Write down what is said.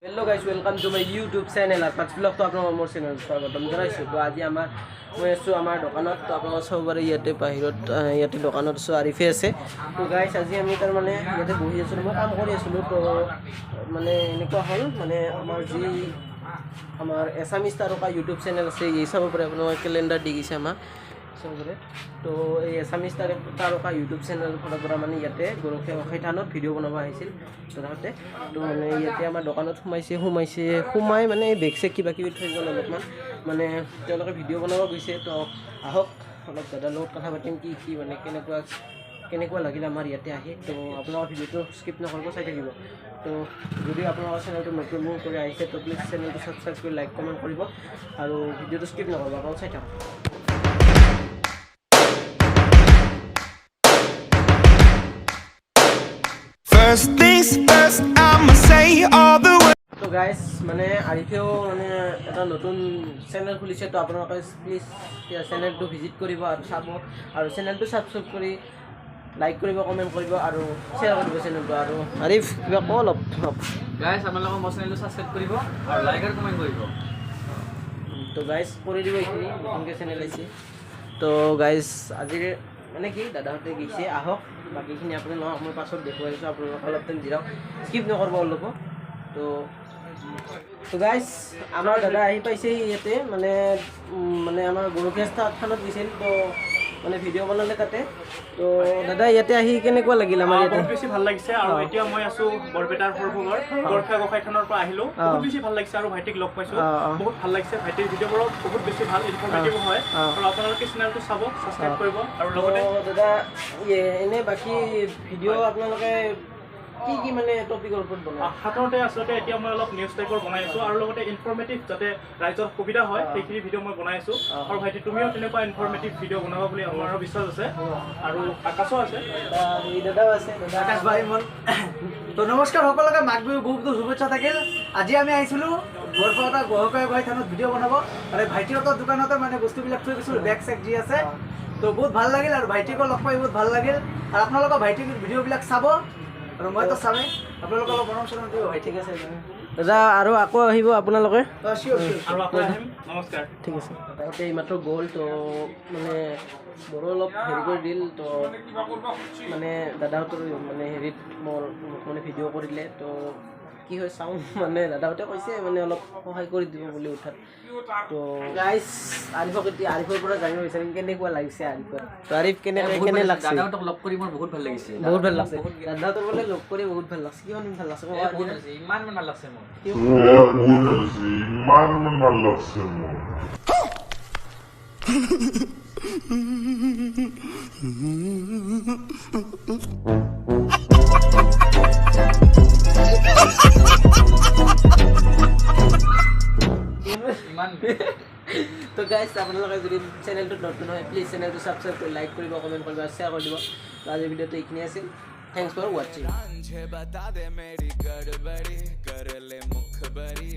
Hello guys, welcome to my YouTube channel Akash blog. তো আপোনালোকৰ মোৰ চেনেলত স্বাগতম জনাইছোঁ। তো আজি আমাৰ মই আছোঁ আমাৰ দোকানত। তো আপোনালোকৰ চবৰে ইয়াতে বাহিৰত ইয়াতে দোকানত আছোঁ, আৰিফে আছে। তো গাইজ, আজি আমি তাৰমানে ইয়াতে বহি আছিলোঁ, মই কাম কৰি আছিলোঁ। তো মানে এনেকুৱা হ'ল, মানে আমাৰ যি আমাৰ এছামিছ তাৰকা ইউটিউব চেনেল আছে, এই চাব পাৰে আপোনালোকে, কেলেণ্ডাৰ দি গৈছে আমাক চবৰে। তো এই এছামিছ তাৰকা ইউটিউব চেনেলৰ ফালৰ পৰা মানে ইয়াতে গৰখীয়া গোসাঁই থানত ভিডিঅ' বনাব আহিছিল দাদাহঁতে। তো মানে ইয়াতে আমাৰ দোকানত সোমাইছে, সোমাই মানে বেগ চেগ কিবা কিবি থৈ গ'ল অলপমান, মানে তেওঁলোকে ভিডিঅ' বনাব গৈছে। তো আহক, অলপ দাদাৰ লগত কথা পাতিম, কি কি মানে কেনেকুৱা কেনেকুৱা লাগিল আমাৰ ইয়াতে আহি। তো আপোনালোকৰ ভিডিঅ'টো স্কিপ নকৰিব, চাই থাকিব। তো যদি আপোনালোকৰ চেনেলটো নতুন কৰি আহিছে, তো প্লিজ চেনেলটো ছাবস্ক্ৰাইব কৰি লাইক কমেণ্ট কৰিব আৰু ভিডিঅ'টো স্কিপ নকৰিব, আপোনালোক চাই থাকক। First things first, I'ma say all the words. তো গাইজ, মানে আৰিফেও মানে এটা নতুন চেনেল খুলিছে। তো আপোনালোকে প্লিজ চেনেলটো ভিজিট কৰিব আৰু চাব আৰু চেনেলটো ছাবস্ক্ৰাইব কৰি লাইক কৰিব, কমেণ্ট কৰিব আৰু শ্বেয়াৰ কৰিব চেনেলটো। আৰু আৰিফ, কিবা কওঁ অলপ? গাইজ, আপোনালোকৰ মোৰ চেনেলটো ছাবস্ক্ৰাইব কৰিব আৰু লাইক আৰু কমেণ্ট কৰিব। তো গাইজ, কৰি দিব এইখিনি, নতুনকৈ চেনেল আহিছে। তো গাইজ, আজিৰ মানে কি দাদাহঁতে গৈছে, আহক, বাকীখিনি আপোনালোকক মই পাছত দেখুৱাই আছোঁ। আপোনালোকে অলপ টাইম জিৰাওক, স্কিপ নকৰিব অলপো। তো গাইজ, আমাৰ দাদা আহি পাইছে ইয়াতে, মানে মানে আমাৰ গৰখীয়া থানত গৈছিল। তো মানে ভিডিঅ' বনালে তাতে। তো দাদা, ইয়াতে আহি কেনেকুৱা লাগিল আমাৰ ইয়াতে? বহুত বেছি ভাল লাগিছে। আৰু এতিয়া মই আছো বৰপেটাৰ সৰভোগৰ গৰখীয়া গোসাঁই থানৰ পৰা আহিলো। বহুত বেছি ভাল লাগিছে আৰু ভাইটিক লগ পাইছো, বহুত ভাল লাগিছে। ভাইটিৰ ভিডিঅ'বোৰো বহুত বেছি ভাল, ইনফৰ্মেটিভ হয়। আৰু আপোনালোকে চেনেলটো চাব, ছাবস্ক্ৰাইব কৰিব আৰু লগতে তো দাদা, এনে বাকী ভিডিঅ' আপোনালোকে কি কি মানে টপিকৰ ওপৰত বনায়? সাধাৰণতে আচলতে এতিয়া মই অলপ নিউজ টাইপৰ বনাই আছো আৰু লগতে ইনফৰ্মেটিভ, যাতে ৰাইজৰ সুবিধা হয়, সেইখিনি ভিডিঅ' মই বনাই আছো। আৰু ভাইটি, তুমিও তেনেকুৱা ইনফৰ্মেটিভ ভিডিঅ' বনাবা বুলি আমাৰো বিশ্বাস আছে আৰু আকাশো আছে। এই দাদাও আছে, দাদা। আকাশ ভাই মন। তো নমস্কাৰ সকলোকে, মাঘ বিহু বহুত বহুত শুভেচ্ছা থাকিল। আজি আমি আহিছিলোঁ বৰপেটা গৰখীয়া গোসাঁই থানত ভিডিঅ' বনাব আৰু ভাইটিহঁতৰ দোকানতে মানে বস্তুবিলাক থৈ গৈছিলোঁ, বেগ চেগ যি আছে। তো বহুত ভাল লাগিল আৰু ভাইটিকো লগ পাই বহুত ভাল লাগিল। আৰু আপোনালোকৰ ভাইটিৰ ভিডিঅ'বিলাক চাব আৰু মইতো চামেই, আপোনালোকে অলপ মৰম চৰম দিব ভাইটিক। ঠিক আছে দাদা, আৰু আকৌ আহিব আপোনালোকে? অঁ, চিয়'ৰ চিয়'ৰ। আৰু আকৌ আহিম, নমস্কাৰ। ঠিক আছে। দাদাহঁতে এইমাত্ৰ গ'ল। তো মানে মোৰো অলপ হেৰি কৰি দিল। তো মানে দাদাহঁতৰ মানে হেৰিত মোক মানে ভিডিঅ' কৰিলে। তো কি হয় চাওঁ, মানে দাদাহঁতে কৈছে মানে অলপ সহায় কৰি দিব বুলি উঠাত। তো গাইজ, আৰিফক এতিয়া আৰিফৰ পৰা জানিব বিচাৰিম কেনেকুৱা লাগিছে আৰিফৰ। তো আৰিফ, কেনে লাগছে? দাদাহঁতক লগ কৰি মোৰ বহুত ভাল লাগিছে। বহুত ভাল লাগছে। দাদাহঁতৰ বোলে লগ কৰি বহুত ভাল লাগছে। কিমান ভাল লাগছে? বহুত লাগিছে, ইমান মান ভাল লাগছে মোৰ। ইমান ভাল লাগছে মোৰ। ইমান। তো গাইজ, আপোনালোকে যদি চেনেলটোত নতুন হয়, প্লিজ চেনেলটো ছাবস্ক্ৰাইব কৰি লাইক কৰিব, কমেণ্ট কৰিব আৰু শ্বেয়াৰ কৰি দিব। তো আজিৰ ভিডিঅ'টো এইখিনিয়ে আছিল। Thanks for ৱাচিং। बता दे मेरी गड़बड़ी कर ले मुखबरी।